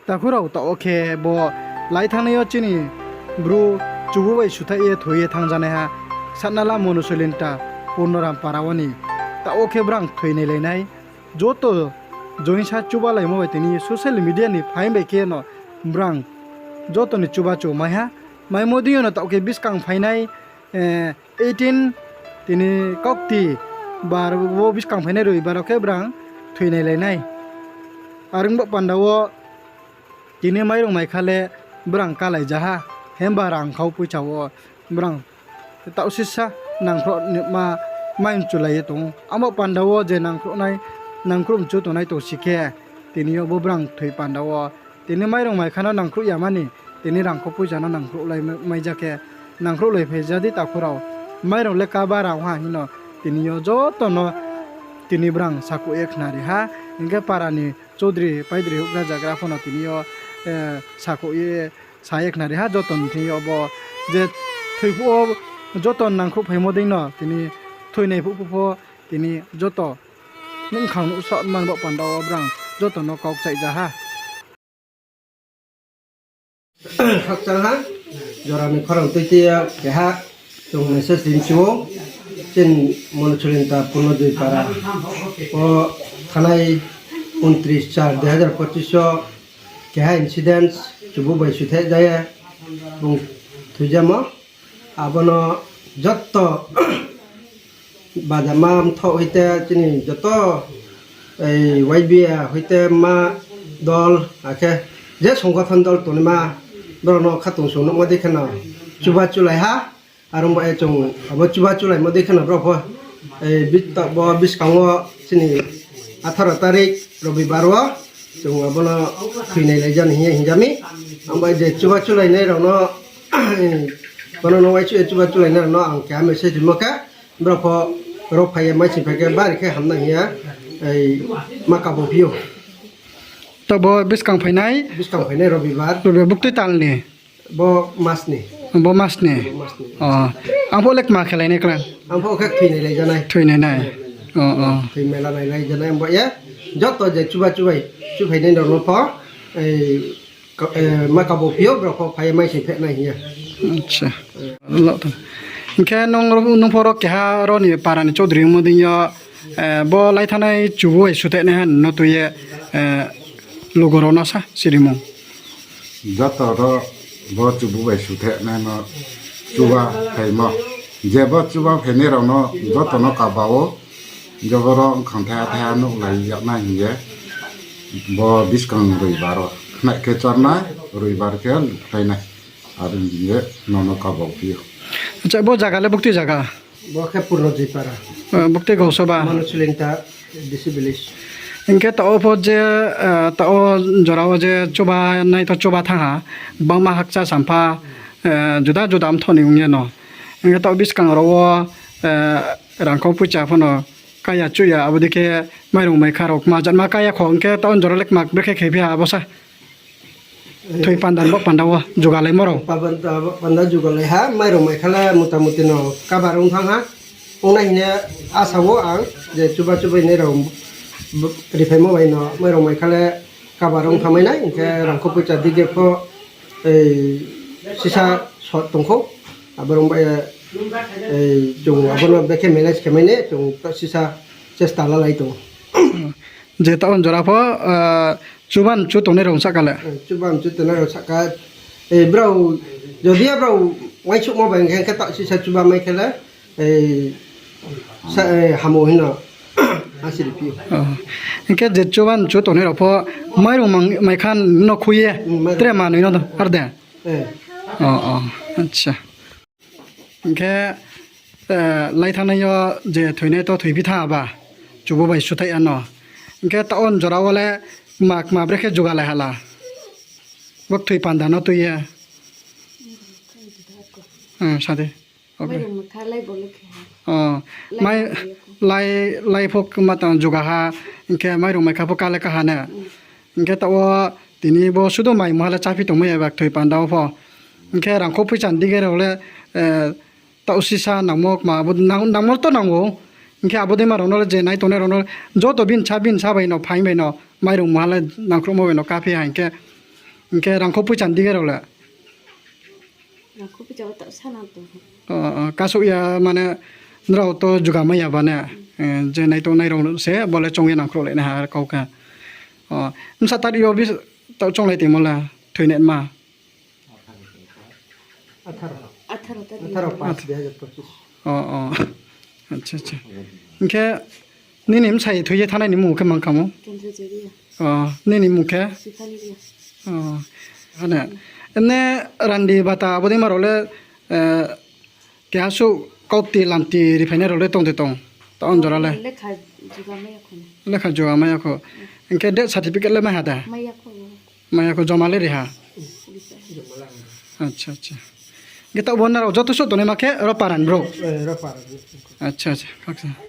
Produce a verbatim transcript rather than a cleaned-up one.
Takhu rao, taoh wo khe bo laithanai yo chini Bru chubu bai suthaih ye thoi ye thanngjanaiha Satnala Monusolinta Purnoram para wo ni taoh wo khe brang thoi nailai nai. Joto joinsa chubalaimo bai tini social media ni phaing bai khe no brang joto ni chubachu mai ha. Maimo deing yo no taoh khe buskang phainai, eighteen, tini kaukti bar wo buskang phainai roibar wo khe brang thoi nailai nai. Are ong baoh panda wo tini mairung maikha le brang kálai ja ha, himba rangkhau poicha wo brang taoh sisa nangkhrouh ni ma mai mchulai ye tong ou. Abo panda wo je nangkhrouh mchu tongnai tongsi khe, tini yo bo brang thoi panda wo tini mairung maikha no nangkhrouh yama ni, tini rangkhau poicha no nangkhrouhlai mai ja khe, nangkhrouhlai phai ja di takhu rao, mairung le kaba rang ha hing no tini yo joto no tini brang sakhouh ye khnari ha, hing khe para ni choudri paidri houhgra zagra pho no tini yo sakhouh ye sa ye khnari ha joto ni thing yo bo je thoi phuh wo joto nangkhrouh phaimo deing no tini thoi nai phuh phuh pho tini joto nungkhang nuhsao man baoh panda wo brang joto no kau kchaih ja ha. Khakchang ha, jora ni khorang tui tui yo keha chung message ri mchu ou, chini Monusolinta Purnojoy para wo thanai ঊনত্রিশ চার দুই হাজার পঁচিশ wo keha incident chubu bai suthaih ja ye bung thoijamo. Abo no joto bajama mthoh hoite chini joto Y B A hoite ma dol, akhe je songothon dol tongnaima, brao no khatungsung nuhmo dei kheno chuba chulai ha. Are ong ba ye chung abo chuba chulaimo dei kheno brao pho, bo buskang wo chini আঠারো তারিখ রবিবার wo chung abo no thoinai lai ja ni hing ye hing ja mi. Ang bai je chuba chulainai rao no, bono no uaingsouh ye chuba chulainai rao no ang keha message rimo khe, brao pho ro phai ye maising phai khe bari khe hamnai hing ye ma kabo phi ou. Taoh bo buskang phainai, buktui tal ni, bo mas ni. Ang pho le kma khelai nai klang? Ang pho khe thoinai lai ja nai. Thoinai nai. Thoinai lai ja nai, ang bo ye joto je chuba chuphainai rao no pho ma kabo phi ou, brao pho phai ye maising phehnai hing ye. Hing khe nung pho ro keha ro ni para ni choudri ongmo deing yo, bo laithanai chubu bai suthaih naiha no tui ye lugo rao no sa sirimung. Joto ro bo chubu bai suthaih nai no chuba phaimo, je bo chuba phainai rao no joto no kaba ou, je bo ro khangthai athai nuhlai yag nai hing ye, bo buskang roibar wo khnai khe chornai, roibar khe lukhlai nai. Are hing ye nono kaba phi ou. Acha, bo zaga le buktui zaga? Bo khe Purnojoy para. Buktui gausoba? Monusolinta D C village. Hing khe taoh wo pho je, taoh wo jora wo je chuba nai to chuba thanng ha, gbangma hakcha sampha, juda juda mthoh ni ong ye no. Hing khe taoh buskang rao wo rangkhau poicha pho no kaya chuh ya, abo dei khe mairung maikha rao kma jatma kaya kho, hing khe taoh wo jora le kma brekhe khe phi ha abo sa? Thoi panda ni baoh panda wo jugalaimo rao. Panda jugalai ha, mairung maikha le mutamuti no kaba rung thanng ha. Ongnai hing ye asa wo ang je chuba chubainai rao riphaimo bai no mairung maikha le kaba rung thanngmai nai, hing khe rangkhau poicha dige pho sisa sot tong khou. Abo rung bai ye chung abo no bekhe manage khe mai nai chung sisa chesta lalai tong ou. Je taoh wo jora pho chuba mchu tongnai rao sahka le? Chuba mchu tongnai rao sahka, brao jodi ya brao uaingsouhmo bai hing khe taoh sisa chuba mai khe le hamo hing no asiri phi ou. Hing khe je chuba mchu tongnai rao pho mairung maikha no khui ye tre manoi no ar de? Hing khe laithanai yo je thoinai to thoiphi thanng ba, chubu bai suthaih ya no. Hing khe taoh wo jora wo le kma kma brekhe jugalai ha la? Bo thoi panda no tui ye. Sa di. Mai, lai pho ma tang jugaha, hing khe mairung maikha pho ká le ká ha ne. Hing khe taoh wo tini bo sudu mai mungha le cháphi tongmai ya ba kthoi panda wo pho. Hing khe rangkhou poicha ni dige rao le taoh sisa nangmo kma, nangmo to nang ou. Hing khe abo deima rao no le je nai tongnai rao no joto bini sa bini sa bai no phaing bai no mairung mungha le nangkhruhmo bai no káphi ha hing khe Hing khe rangkho poicha ni dei khe rao le? Kasuh ya mane, nrao to juga mai ya ba ne? Je nai tongnai rao se bo le choung ye nangkhruhlai nai ha kau khe. Bsa tarik yo bi taoh chounglai tongmo le thoinai ma? Hing khe nini bsai thoi ye thanngnai ni mmung khe mang khamo? Nini mmung khe? Mane, emne randi bata abo dei ma rao le, keha suh kauti lamti riphainai rao le tong de tong? Taoh jora le lekha juga mai ya kho. Hing khe death certificate le mai ha da? Mai ya kho, joma le ri ha. Hing khe taoh bo nrao joto suh tongnaima khe ro para ni brouh?